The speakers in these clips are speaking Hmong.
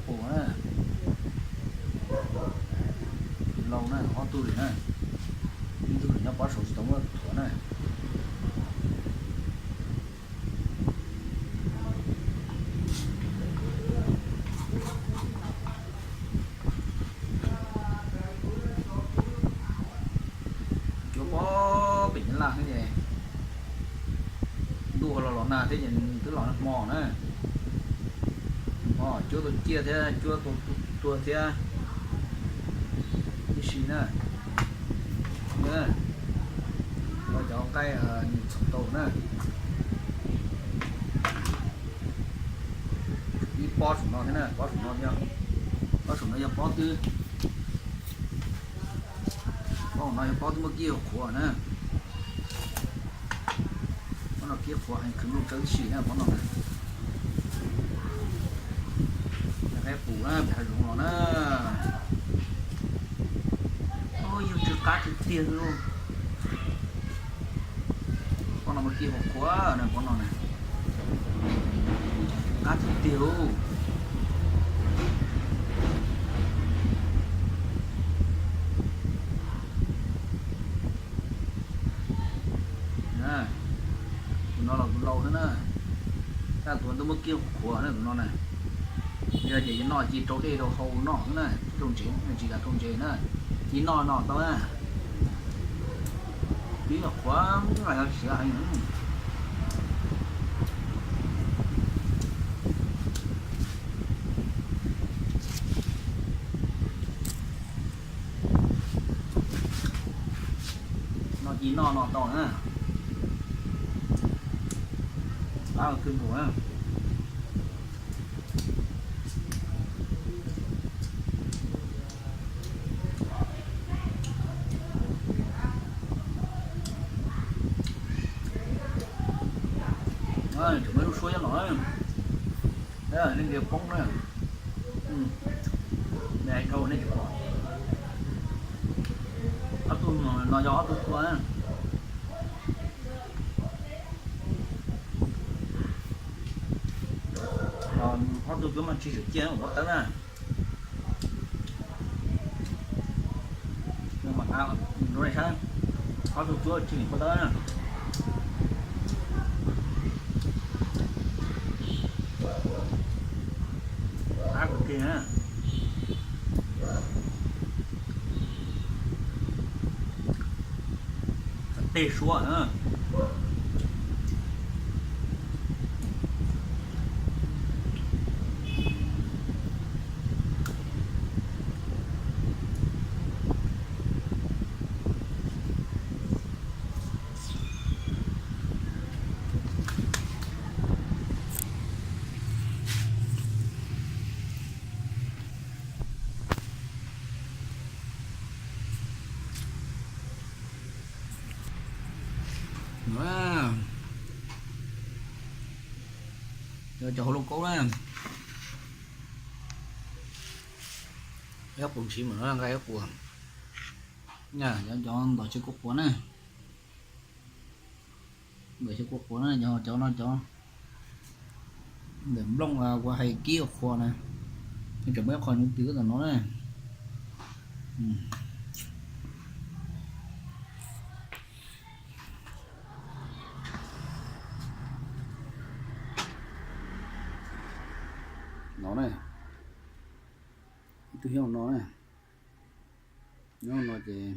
Pum na, lauj na, ob tug li na, ib tug nyob pob saum tsis tau muab thuav na. Cuab pob pem Nyab Laj xwb ces ntuj los los nag thiab ces twb los hmo na. Hmo cuab tau ciaj thiab cuab tau tuag thiab tib si na. Ua cov nqaij txhoov tau na. Ib pob saum no thiab na, pob saum no, pob saum no yog pob twb, pob no yog pob twb muab kib qhuav na. Pob no kib qhuav heev, khwv nplooj tsawb tib si na pob no na. Qaib qus na, hav zoov los na. Yog tsw qab tiag tiag li. Pob no mas kib qhuav qhuav na, pob no na, qab tiag tiag. Tus no los tus laus xwb na, tab tus twb muab kib qhuav na tus no na. Yog ces yuav noj cia rau dej rau hau noj xwb na, rau ntsev tsis kam rau ntsev na, cia noj no tau na. Kib qhuav siav heev. No cia noj no tau na. Qab kawg nkaus na. Tseem muaj lub suab nyob no, leej twg poob na, hais dhau nej tsis pom. Ob tug no yog ob tug tua na. Ob tug cuab mas tsis tseem ciaj ua pob tawb na. Ob tug cuab tsis ua pob tawb na. Qab kawg kiag na. Tej suab na. Cov hauv lauj kaub na, ib qus ntshiv mas nqa ib qus. Cov ntom chaw kuj quav na, ntom chaw kuj quav na, cov no cov ntawm nplooj uas hais kib qhuav na, tseem muaj ib qho nyob twg tom no na. No na, ib tug nyob no na, nyob no ces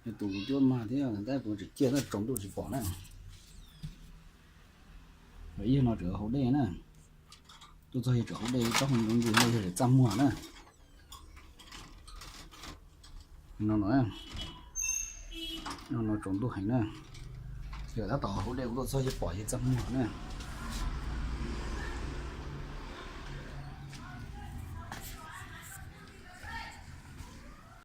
yog tus cuab mag thiab tab tus tseem ciaj tab tsaus ntuj tsis pom na. Ib yog no tseem hauv dej na, tuaj txog yog tseem hauv dej, tsob hauv ntsis no yog txaj muag na. No no, no no tsaus ntuj heev na, yog tab tom hauv dej kuv tuaj txog yog pom yog txaj muag na.